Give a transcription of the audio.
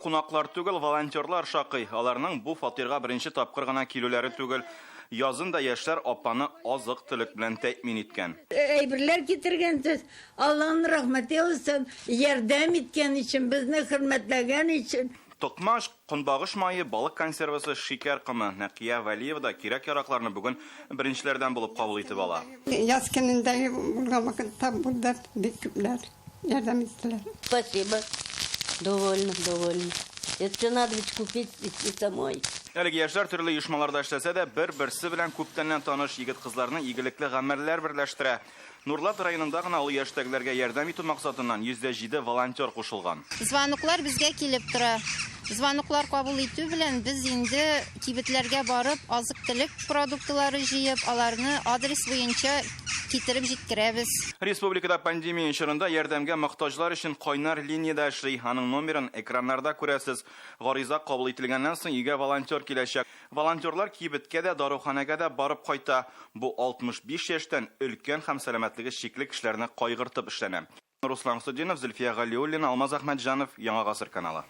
Кунаклар түгел, волонтерлар шакый. Аларның бу фатирга беренче тапкыр гына килүләре түгел. Язын да яшьләр апаны азык-төлек белән тәэмин иткән. Әйберләр китергәнсез, Алланың рәхмәте яусын, ярдәм иткән өчен, безне хөрмәтләгән өчен. Токмач, көнбагыш мае, балык консервасы, шикәр комы. Нәкыя Вәлиева да кирәк-яракларны бүген беренчеләрдән булып кабул итеп ала. Яз көнендә булган вакытта булды бик күпләр. Ярдәм иттеләр. Спасибо. Довольна, довольна. Это все надо ведь купить идти самой. Әлеге яшьләр төрле оешмаларда эшләсә дә, бер-берсе белән күптәннән таныш егет-кызларны игелекле гамәлләр берләштерә. Нурлат районында гына олы яшьтәгеләргә ярдәм итү максатыннан 107 волонтер кушылган. Звоноклар безгә килеп тора. Звоноклар кабул итү белән без инде кибетләргә барып, азык-төлек продуктлары җыеп, аларны адрес буенча китереп җиткерәбез. Республикада пандемия чорында ярдәмгә мохтаҗлар өчен кайнар линия дә эшли. Аның номерын экраннарда күрәсез. Гариза кабул ителгәннән соң өйгә волонтер киләчәк. Волонтерлар кибеткә дә, даруханәгә дә барып кайта. Бу 65 яшьтән өлкән һәм сәламәтлеге чикле кешеләрне кайгыртып эшләнә. Руслан Хөсетдинов, Зөлфия Галиуллина, Алмаз Әхмәтҗанов, Яңа Гасыр каналы.